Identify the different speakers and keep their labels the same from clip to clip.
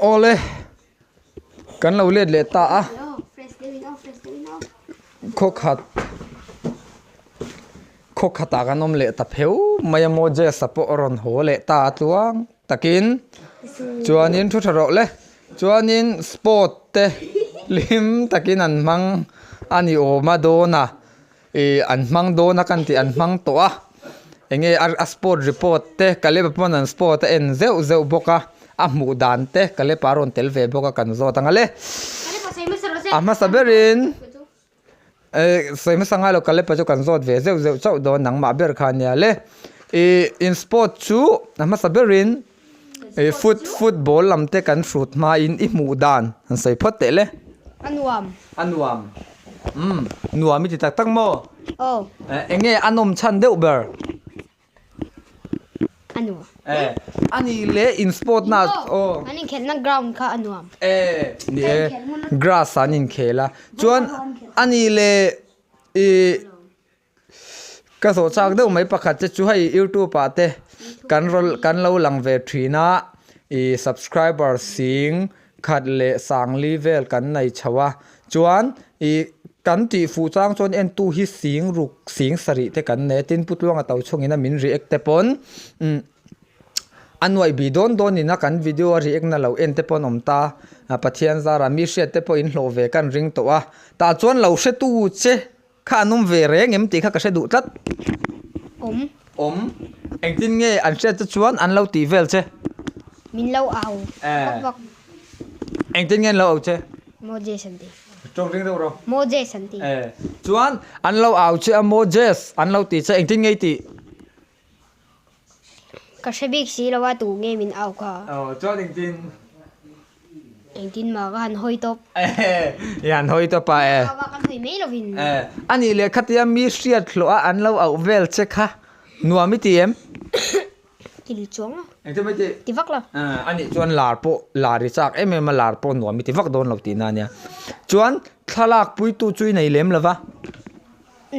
Speaker 1: Awle kan lo let leh ta a khaw khat khaw khatah kan awm leh ta pheu mai a Moses-a pawh a rawn haw leh ta a tluang takin chuanin thu tha rawh le chuanin sport te hlim takin an hmang a ni awm a dawn a. Ih an hmang dawn a kan tih an hmang tawh a enge a sport report te Caleb-a pawn an sport a en zeuh zeuh bawk a a hmuh dan te Caleb-a a rawn tel ve bawk a kan zawt ang ale a hmasa berin eh sawi hmasa ngai lo Caleb-a chu kan zawt ve zeuh zeuh chauh dawn nangmah ber kha ania le ih in sport chu a hmasa berin ih foot football lam te kan hrut hmain i hmuh dan han sawi phawt teh le.
Speaker 2: A nuam.
Speaker 1: A nuam. Umm nuam i ti tak tak maw?
Speaker 2: Aw.
Speaker 1: Eng nge a nawm chhan deuh ber?
Speaker 2: A nuam.
Speaker 1: Eh a nih leh in sport na aw.
Speaker 2: An inkhelhna ground kha a nuam.
Speaker 1: Eh ni e grass ah an inkhel a chuan a nih leh ih. Ka zawh chak deuh mai pakhat te chu hei youtube ah te kan rawn kan lo lang ve thin a ih subscriber sing khat leh sangli vel kan nei chho a chuan ih kan tih fuh chang chuan entu hi sing ruk sing sarih te kan nei a tin Putluanga to chungin a min react te pawn umm a nuaih bih dawn dawn in a kan video a react na lo en te pawh an awm ta a Pathian zara mi hriat te pawh in hlawh ve kan ring tawh a tah chuan lo hretu che. Kha an awm ve reng em tih kha ka hre duh tlat.
Speaker 2: Awm.
Speaker 1: Awm. Engtin nge an hriat che chuan an lo tih vel che?
Speaker 2: Min lo au vak vak.
Speaker 1: Engtin nge an lo au che?
Speaker 2: Moses an ti.
Speaker 1: Tawng ring deuh rawh.
Speaker 2: Moses an ti.
Speaker 1: Chuan an lo au che a Moses an lo ti che engtin nge i tih?
Speaker 2: Ka hre bik si lo a tu nge min au kha.
Speaker 1: Aw chuan engtin?
Speaker 2: Engtin mah ka han hawi tawp.
Speaker 1: I han hawi tawp a e.
Speaker 2: Au a kan hawi mai lovin.
Speaker 1: A nih leh khatia mi hriat hlawh a an lo auh vel che kha nuam i ti em?
Speaker 2: Ti chuang a.
Speaker 1: Engtin mai ti?
Speaker 2: Ti vak lo.
Speaker 1: A nih chuan lar pawh lar i chak em em a lar pawh nuam i ti vak dawn lo tihna a nia. Chuan thlalak puitu chu i nei lem lo va.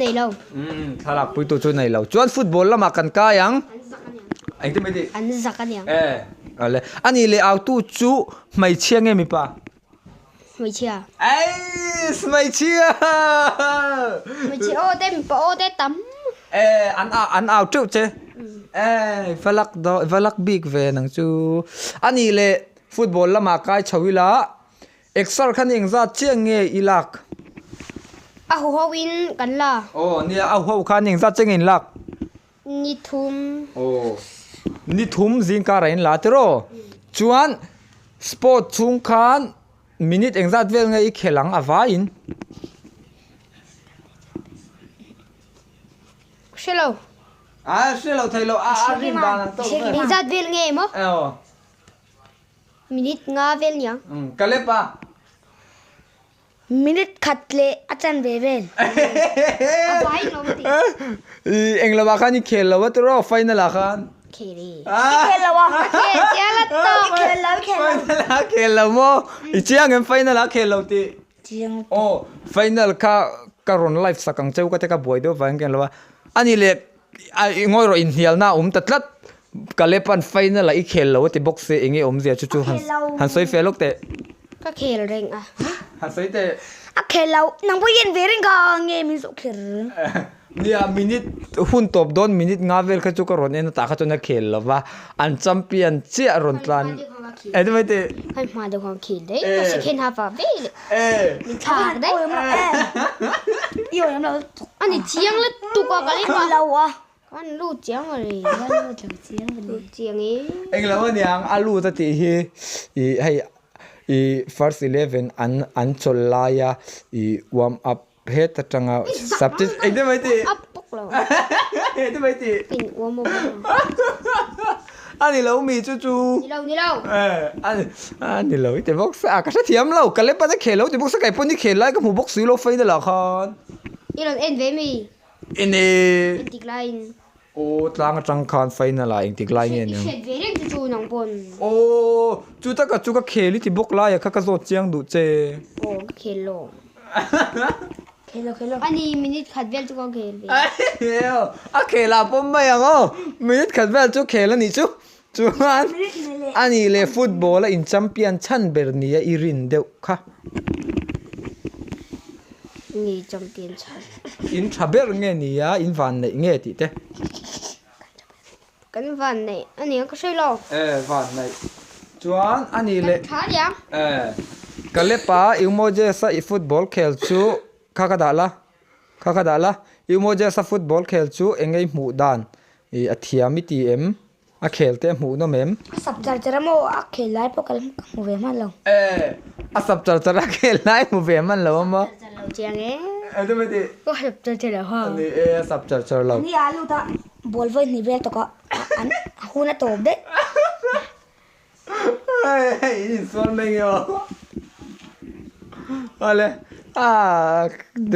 Speaker 2: Nei lo.
Speaker 1: Umm thlalak puitu chu nei lo. Chuan football lamah kan kai ang.
Speaker 2: An zak aniang.
Speaker 1: Engtin mai tih?
Speaker 2: An zak aniang.
Speaker 1: Eh ale. Ani leh autu chu hmeichhia nge mipa?
Speaker 2: Hmeichhia.
Speaker 1: Eiss hmeichhia.
Speaker 2: Hmeichhia aw te mipa aw te tam.
Speaker 1: Eh an a an au teuh che. Eh valak daw valak bik ve nang chu. Ani leh football lamah kai chho ila Exer khan engzat chiah nge i lak?
Speaker 2: A huho in kan la.
Speaker 1: Aw nia a huho khan engzat chiah nge in lak?
Speaker 2: Ni thum.
Speaker 1: Aw ni thum zingkar ah in la tiraw? Chuan sport chhung khan minute engzat vel nge i khel ang a vaiin?
Speaker 2: Hre lo.
Speaker 1: A hre lo thei lo a a rin dan ang tawk vel.
Speaker 2: Engzat vel nge maw?
Speaker 1: Aw.
Speaker 2: Minute nga vel niang.
Speaker 1: Umm ka lep a.
Speaker 3: Minute khat leh a chan ve vel.
Speaker 2: A vai lo ti.
Speaker 1: I eng lo ah khan i khel lo a tiraw final ah khan.
Speaker 2: Khel e.
Speaker 3: I khel lo a.
Speaker 2: A khel chiang la tawp.
Speaker 3: I khel lo i khel lo.
Speaker 1: Final ah khel lo maw? I chiang em final ah khel lo tih?
Speaker 3: Chiang.
Speaker 1: Aw final kha ka rawn live sak ang cheu ka te ka buai deuh vang in ka en lo a. Ani leh I ngawi rawh inhnialna a awm ta tlat. Kalepan final ah i khel lo a ti bawk se enge awmzia chu chu han sawi fel lawk teh.
Speaker 2: Ka khel reng a.
Speaker 1: Han sawi teh.
Speaker 3: A khel lo, nang pawh hian ve reng ka nge min zawh kher.
Speaker 1: Nia minute hun tawp dawn minute nga vel kha chu ka rawn en a tah kha chuan a khel lo va, an champion chiah rawn tlan. Eng mai teh.
Speaker 2: Hei hma deuh khan khel daih ka second half ah ve leh. Min thlak daih.
Speaker 3: I awm lo.
Speaker 2: Ani chiang la tuk a ka leng
Speaker 3: a. Lo a.
Speaker 2: Kan lut chiang a ri.
Speaker 3: Kan lut lo chiang a
Speaker 2: lut chiang e.
Speaker 1: Eng lo aniang a lut a tih hi i hei i first 11 an an chawl lai a i warm up het atanga substitute eng te mai tih.
Speaker 2: Up bawk lo.
Speaker 1: Eng te mai tih.
Speaker 2: In warm up.
Speaker 1: Ani lo mi chu chu.
Speaker 2: Ni lo ni lo.
Speaker 1: Eh ani ani lo i ti bawk sa ka hrethiam lo ka lepan a khel lo ti bawk sa kei pawn i khel lai ka hmu bawk si lo final ah khan.
Speaker 2: I rawn en ve mi.
Speaker 1: En e.
Speaker 2: Engtik laiin.
Speaker 1: Aw tlang atang khan final ah engtik lai nge niang.
Speaker 2: I hriat ve reng chu chu nang pawn.
Speaker 1: Aw chu taka chu ka khel i ti bawk lai ah kha ka zawt chiang duh che.
Speaker 2: Aw ka khel lo.
Speaker 3: Khel lo khel lo.
Speaker 2: Ani minute khat vel chu ka khel ve.
Speaker 1: A khel ah pawm mai ang aw minute khat vel chu khel a nih chu. Chuan ani leh football a in champion chhan ber nia i rin deuh kha.
Speaker 2: Ni champion chhan.
Speaker 1: In tha ber nge nia in van neih nge tih te.
Speaker 2: Kan van neih a nia ka hre lo.
Speaker 1: E van neih. Chuan ani leh.
Speaker 2: Kan tha nia.
Speaker 1: E Kalepa Umojes-a i football khel chu kha ka dah la. Kha ka dah la. Umojes-a football khel chu engei hmuh dan i a thiam i ti em? A khel te a hmuh nawm em?
Speaker 3: A sap char char a maw? A khel lai pawh ka hmu ve hman lo.
Speaker 1: E, a sap char char a khel lai hmu ve hman lo a maw?
Speaker 2: Sap char char lo chiang e.
Speaker 1: E chu miti.
Speaker 2: Ka sap char char lo ha.
Speaker 1: Ni e, a sap char char lo.
Speaker 3: Ni a lut a, ball vawi hnih vel tawk a, an hun a tawp daih.
Speaker 1: Hei in insual mai nge aw. Awle a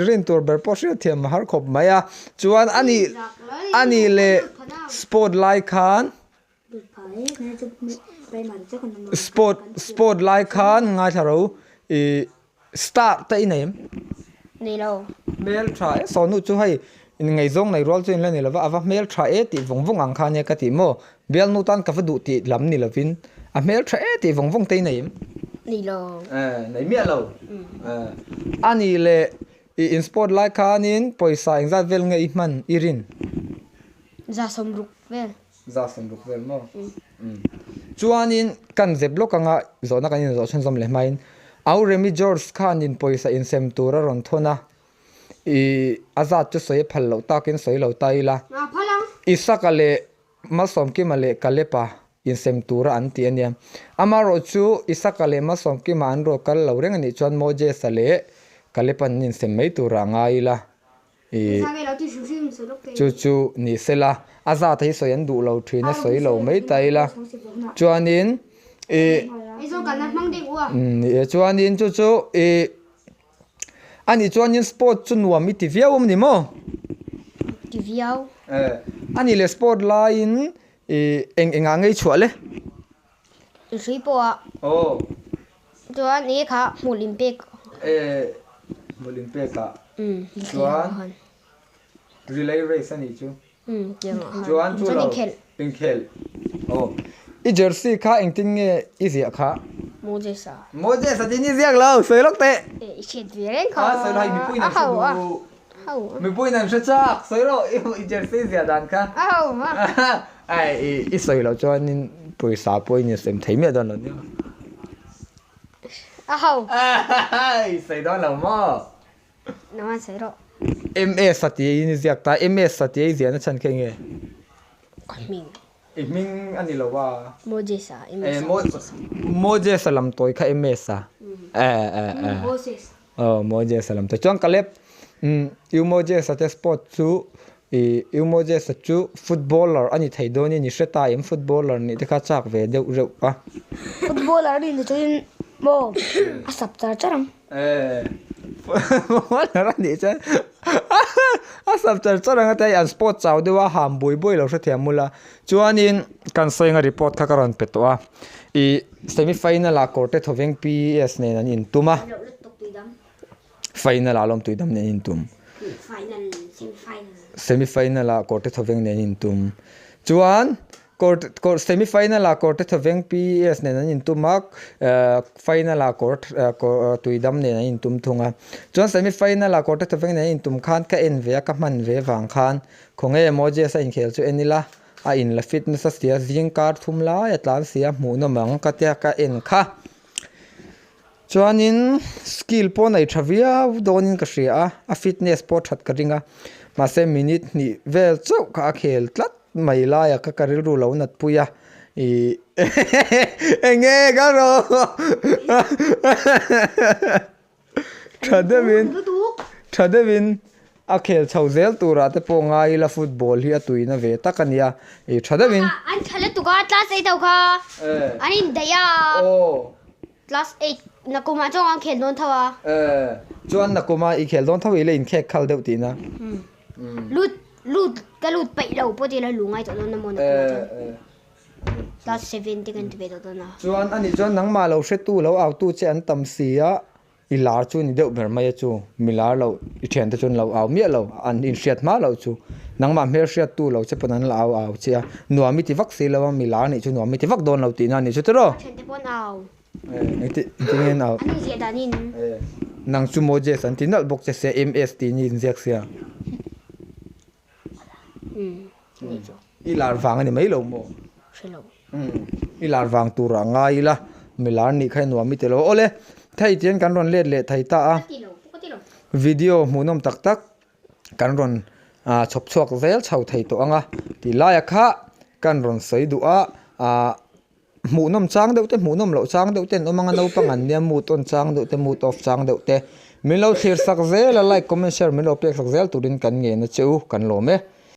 Speaker 1: rin tur ber pawh hriat thiam a har khawp mai a. Chuan ani ani leh sport lai khan sport sport lai khan ngaithla ro ih Star te i nei em?
Speaker 2: Nei lo.
Speaker 1: Hmel tha e, Sonu chu hei ngaihzawng nei rual chu in la ni lova, a va hmel tha e tih vawng vawng ang kha ania ka ti maw? Bialnu tan ka va duh tih lam ni lovin a hmel tha e tih vawng vawng te i nei em?
Speaker 2: Nei lo.
Speaker 1: E, nei miah lo. E, a nih leh i in sport lai khanin pawisa engzat vel nge i hman i rin?
Speaker 2: 60 vel.
Speaker 1: 60 vel maw? Chuanin kan zep lawk anga zawhna kan inzawh chhunzawm leh hmain Au Remi George khanin pawisa insem tur a rawn thawn a, ih a zat chu sawi a phal loh takin sawi lo ta ila, Isaka leh Malsawmkima leh Kalepa insem tura an ti a nia. Amaherawh chu Isaka leh Malsawmkima an rawn kal lo reng a nih chuan Moses-a leh Kalepa an insem mai turah a ngai ila. I chu chu ni sela a zat hi sawi an duh lo thin a sawi lo mai ta ila chuanin i ni e chuanin chu chu i ani chuanin sport chu nuam i ti viau awm ni maw
Speaker 2: ti viau
Speaker 1: e ani leh sport laiin i eng engah ngei chhuah le
Speaker 2: hrui pawh a
Speaker 1: aw
Speaker 2: chuan enge kha hmul in pek
Speaker 1: e hmul in pek ah chuan relay race a nih chu chuan chu lo inkhel aw i jersey kha engtin nge i ziah kha
Speaker 2: Moses a
Speaker 1: Moses a tin i ziak lo sawi lawk teh
Speaker 2: i hriat ve reng kha
Speaker 1: a sawi lo hei mipui in an hre duh Mipui in an hre chak, sawi rawh i jersey ziah dan kha. Ai i sawi loh chuanin pawisa pawh i insem thei miah dawn lo nia.
Speaker 2: A ho.
Speaker 1: I sawi dawn lo maw?
Speaker 2: Nangman sawi rawh.
Speaker 1: MS a tia in i ziak ta, MS a tia i ziahna chhan kha enge?
Speaker 2: Ka hming.
Speaker 1: I hming a ni lo a.
Speaker 2: Moses a, MS a.
Speaker 1: Moses a lam tawi kha MS a.
Speaker 2: Moses.
Speaker 1: Aw Moses a lam te chuan Caleb umm U Moses a te sport chu ih U Moses a chu footballer a ni thei dawn in i hre ta em footballer nih te kha chak ve deuh reuh a.
Speaker 3: Footballer a nih ni chuan maw a sap char char ang.
Speaker 1: Eh footballer a nih chuan a sap char char ang a tia an sport chau deuh a ham bui bui lo hrethiam mul a chuanin kan sawi anga report kha ka rawn pe tawh a ih Semi final ah Kawrte Thawveng PES nen an intum a. Final ah lawm Tuidam nen an intum. Semi final ah Kawrte Thawveng nen an intum. Chuan Kawrte semi final ah Kawrte Thawveng PES nen an intum a, final ah Tuidam nen an intum thung a. Chuan semi final ah Kawrte Thawveng nen an intum khan ka en ve a, ka hman ve vang khan khawnge Moses a inkhel chu en ila. A in la fit nasa sia zing kar thum lai a tlan sia hmuh nawm ang ka tia ka en kha. Chuanin skill pawh nei tha viau dawnin ka hria a, a fitness pawh that ka ring a, mahse minute hnih vel chauh kha a khel tlat mai laia ka ka rilru lo nat pui a ih enge ka rawh Tha deuhin tha deuhin a khel chho zel turah te pawh ngai ila football hi a tuina ve tak a nia ih tha deuhin.
Speaker 2: An tha lutuk a class eight ho kha an indaih a class eight nakumah chuan an khel dawn tho a.
Speaker 1: Chuan nakumah i khel dawn tho ila inkhek khal deuh tihna.
Speaker 2: Lut lut ka lut peih lo pawh tila lu ngai tawh dawn a maw nakumah chuan. Class 7 te kan ti ve tawh dawn a.
Speaker 1: Chuan ani chuan nangmah lo hretu lo autu che an tam si a. I lar chu ni deuh ber mai a chu, mi lar lo i thiante chu an lo au miah lo, an inhriat hma loh chu. Nangmah hmelhriat tu lo che pawn an la au au che a, nuam i ti vak si lo a, mi lar nih chu nuam i ti vak dawn lo tihna a ni chu tiraw?
Speaker 2: Thiante pawn au.
Speaker 1: Engti engtinge an au?
Speaker 2: An inziah danin.
Speaker 1: Nang chu Moses an ti nalh bawk che sia, MS tih ni inziak sia. I lar vang a ni mai lo maw?
Speaker 2: Hre lo.
Speaker 1: I lar vang turah ngai ila, mi lar nih kha i nuam i ti lo. Awle, thei tian kan rawn let leh thei ta a. Video hmuhnawm tak tak kan rawn chhawp chhuak zel chho thei tawh ang a. Tih laia kha kan rawn sawi duh a, ah hmuhnawm chang deuh te hmuhnawm loh chang deuh te an awm ang a, naupang an nia mood on chang deuh te mood off chang deuh te. Min lo thlir sak zel a, like, comment, share min lo pek sak zel turin kan ngen a che u, kan lawm e.